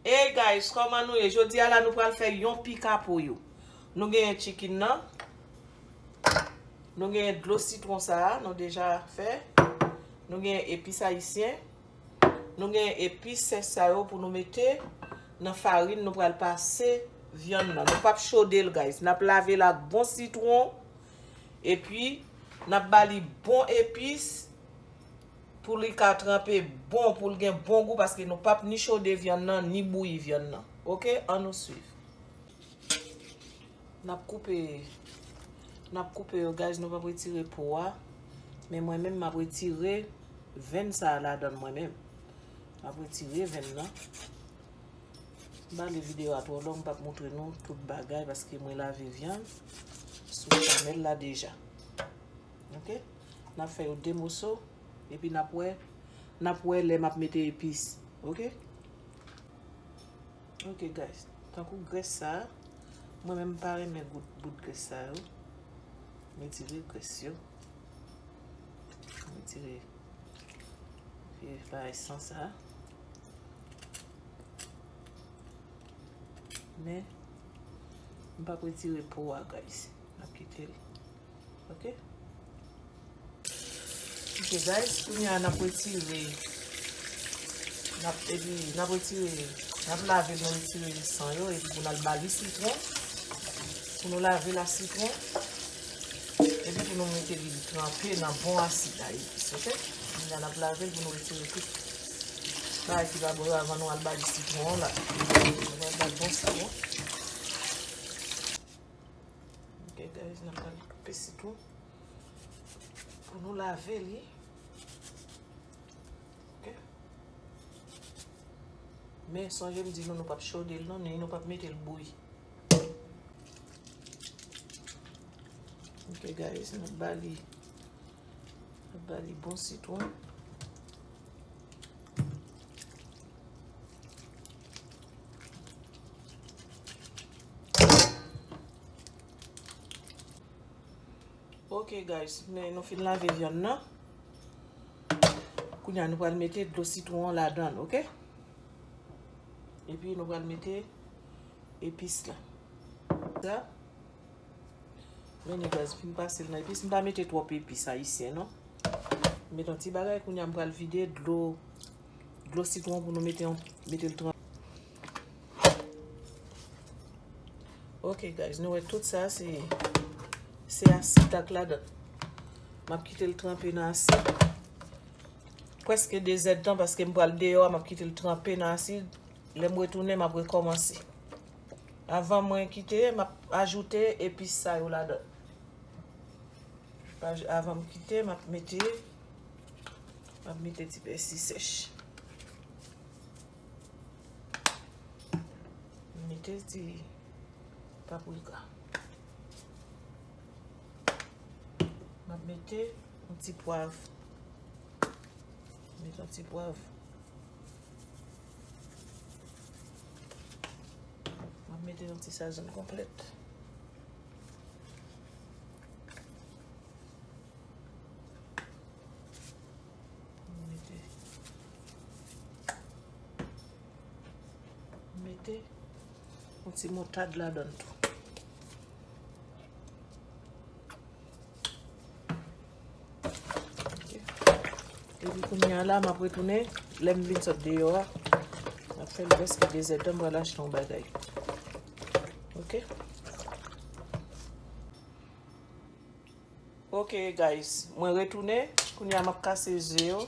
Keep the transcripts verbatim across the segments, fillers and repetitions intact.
Hey guys, kòman nou ye? Jodi a la nou pral fè yon pika pou yo. Nou genyen chicken nan. Nou genyen dlo sitwon sa a, nou deja fè. Nou genyen epis ayisyen. Nou genyen epis sèch sa yo pou nou mete nan farin nou pral pase vyann nan. Nou p ap chode l, guys. N ap lave l ak bon sitwon. Epi, n ap ba li bon epis. Pou li ka tranpe bon, pou l gen bon gou, paske nou p ap ni chode vyann nan, ni bouyi vyann nan. Oke, ann nou swiv. N ap koupe, n ap koupe yo, guys, nou p ap retire po a. Men mwen menm, m ap retire venn sa a ladan l mwen menm. M ap retire venn nan. M pa vle videyo a twò long, m p ap montre nou tout bagay, paske mwen lave vyann sou chanèl la deja. Oke? N ap fè yo de moso, epi n ap wè, n ap wè lè m ap mete epis. Oke? Oke, guys. Tankou grès sa a, mwen menm m pa renmen gout bout grès sa yo. M retire grès yo. M retire vye bagay san sa a. Men, m p ap retire po a, guys. M ap kite l. Oke? Oke, guys, kounye a n ap retire, n ap, epi, n ap retire, n ap lave l, nou retire san yo, epi pou n al ba li sitwon, pou nou lave l ak sitwon, epi pou nou mete li tranpe nan bon asid la, epis, oke? Kounye a n ap lave l pou nou retire tout bagay ki pa bon yo avan nou al ba li sitwon an la. Nou pral ba l bon sitwon. Ok, guys, n ap pral koupe sitwon pou nou lave li. Ok. Men sonje m di nou, nou p ap chode l non, ni nou p ap mete l bouyi. Ok, guys, n ap ba li, n ap ba li bon sitwon. Ok, guys, men nou fin lave vyann nan. Kounye a, nou pral mete dlo sitwon an ladan l, ok? Epi nou pral mete epis la. Sa. Men, guys, fin pase l nan epis. M pa mete twòp epis ayisyen, non. Met yon ti bagay, kounye a, m pral vide dlo, dlo sitwon pou nou mete yon, mete l tranpe. Ok, guys, nou wè tout sa, se, se asid ak ladan. M ap kite l tranpe nan asid. Prèske de zèdtan, paske m pral deyò a, m ap kite l tranpe nan asid. Lè m retounen, m ap rekòmanse. Avan mwen kite, m ap ajoute epis sa yo ladan. Aj-, avan m kite, m ap mete, m ap mete ti pèsi sèch. M mete ti paprika. M ap mete yon ti pwav. Mete yon ti pwav. M ap mete yon ti sazon konplèt. M mete, m mete yon ti moutad ladan tou. Ok. Epi kounye a la, m ap retounen. Lè m vin sot deyò a, m ap fè l prèske de zèdtan, m pral achte yon bagay. Ok. Ok, guys. Mwen retounen. Kounye a, m ap kase ze yo.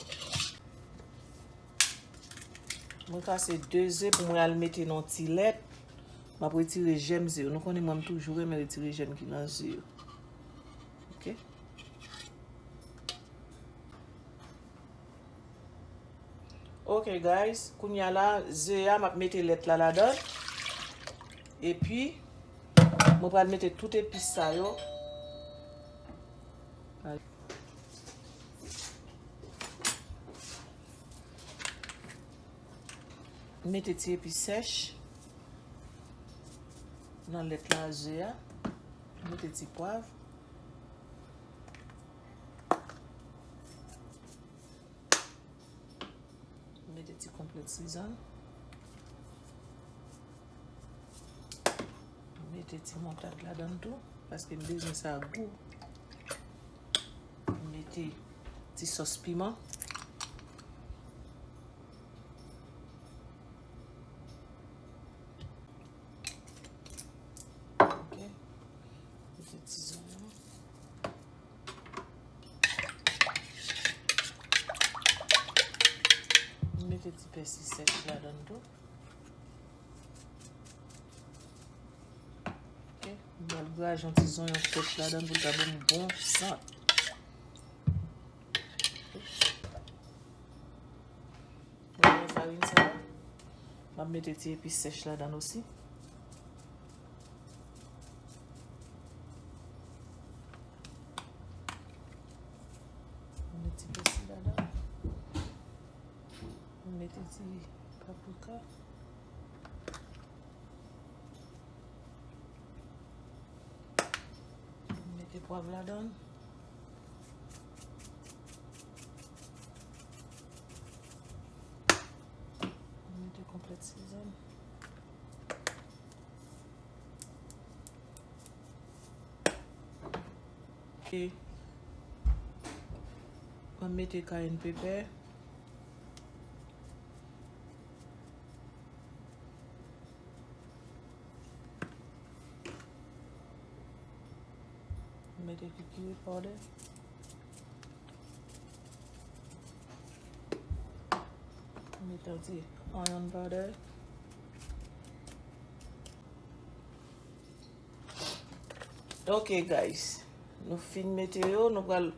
Mwen kase de ze pou mwen al mete nan ti lèt. M ap retire jèm ze yo. Nou konnen mwen, m toujou renmen retire jèm ki nan ze yo. Ok. Ok, guys. Kounye a la, ze a, m ap mete lèt la ladan. Epi, mwen pral mete tout epis sa yo. Mete ti epi sèch nan lèt la, ze a. Mete ti pwav. Mete ti konplèt sizann. Mete ti moutad ladan tou, paske m bezwen sa gou. M mete ti sòs piman. Ok. Mete ti zonyon. M mete ti pèsi sèch ladan tou. Ok. M pral graje yon ti zonyon frèch ladan pou l ka ban m bon sant. Mwen pran farin sa a. M ap mete ti epis sèch ladan osi. M mete ti pèsi ladan. M mete ti paprika. M mete pwav ladan. M mete konplèt sizon. Ok. Mwen mete cayenne pepper. Mete kikiri powdè. Mete yon ti onion powdè. Ok, guys. Nou fin mete yo, nou pral,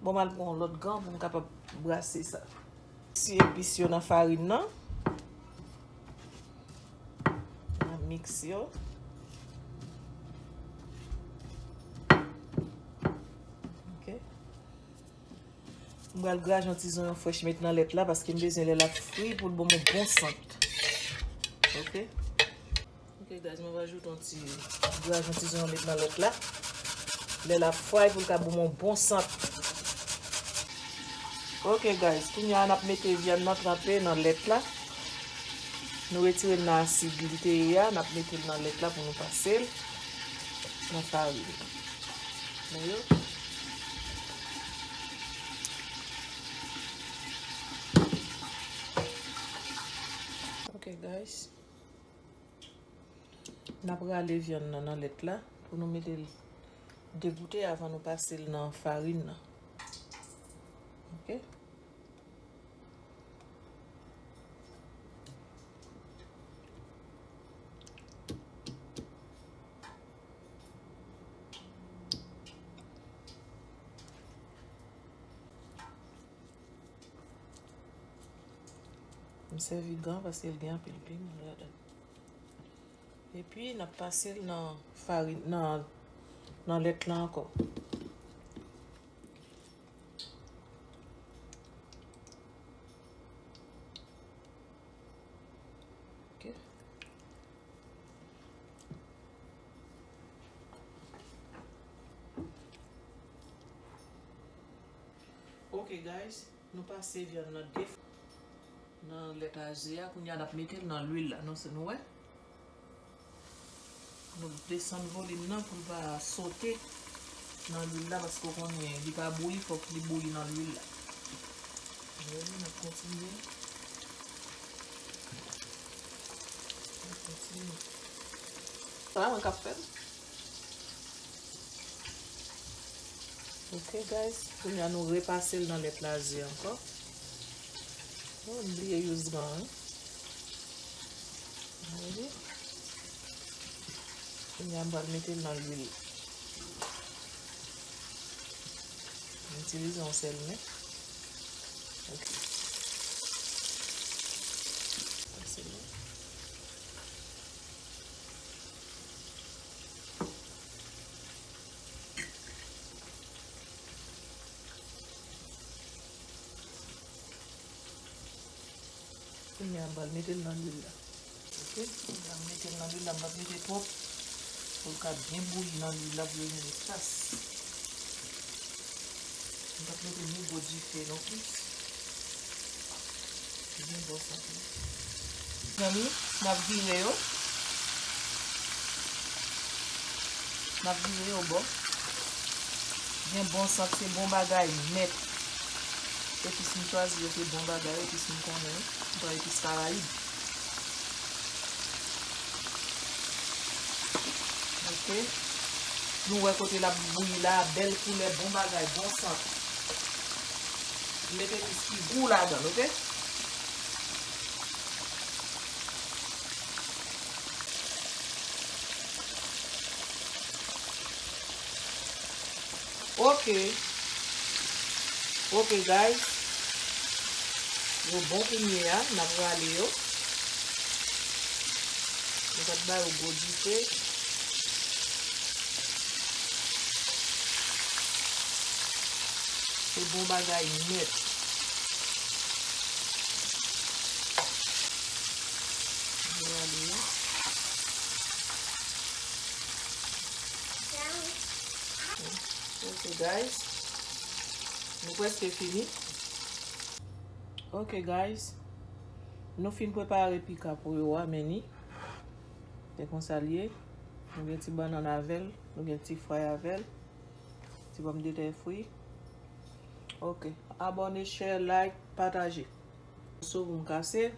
bon, m al pran yon lòt gan pou m kapab brase sa. Ti epis yo nan farin nan. N ap miks yo. Ok. M pral graje yon ti zonyon frèch met nan lèt la, paske m bezwen lè l ap fri pou l ban m yon bon sant. Ok. Ok, guys, mwen va ajoute yon ti, graje yon ti zonyon met nan lèt la. Lè l ap fry pou l ka ban m yon bon sant. Ok, guys, kounye a n ap mete vyann nan tranpe nan lèt la. Nou retire l nan asid li te ye a, n ap mete l nan lèt la pou nou pase l nan farin. Nan yo. Ok, guys. N ap rale vyann nan nan lèt la pou nou mete l degoute avan nou pase l nan farin nan. Ok? M sèvi gan paske l gen anpil piman ladan. Epi n ap pase l nan farin, nan, nan lèt la ankò. Ok. Ok, guys, nou pase vyann nan de fwa nan lèt aze a, kounye a n ap mete l nan lwil la, nou, nou wè. Nou desann volim nan pou l pa sote nan lwil la, paske w konnen li pa bouyi, fòk li bouyi nan lwil la. N ap kontinye. N ap kontinye. Sa mwen k ap fè l. Ok, guys, kounye a nou repase l nan lèt laze ankò. Oh, m bliye use gan, wi. Alright. Kounye a m pral mete l nan lwil. M itilize yon sèl men. Ok. Pase l. Kounye a, m pral mete l nan lwil la. Ok, kounye a, m mete l nan lwil la, m p ap mete twòp. Pou l ka byen bouyi nan lwil la, pou l gen espas. M p ap mete ni gwo dife non plis. Byen bon sa tou. Zanmi, n ap vire yo. N ap vire yo bò. Gen bon sant, se bon bagay nèt. Epis m chwazi yo se bon bagay, epis m konnen, m pran epis Karayib. Ok. Nou wè kote l ap bouyi la, bèl koulè, bon bagay, bon sant. M met epis ki gou ladan l, ok? Ok. Ok, guys. Yo bon kounye a, n ap rale yo. Nou pa t ba yo gwo dife. Se bon bagay nèt. Rale yo. Ok, guys. Nou prèske fini. Ok, guys. Nou fin prepare pika pou yo a, men ni. Se konsa l ye. Nou gen ti bannann avè l. Nou gen ti fway avè l. Ti pòmdetè fri. Ok. Abòne, share, like, pataje. Moso pou m kase.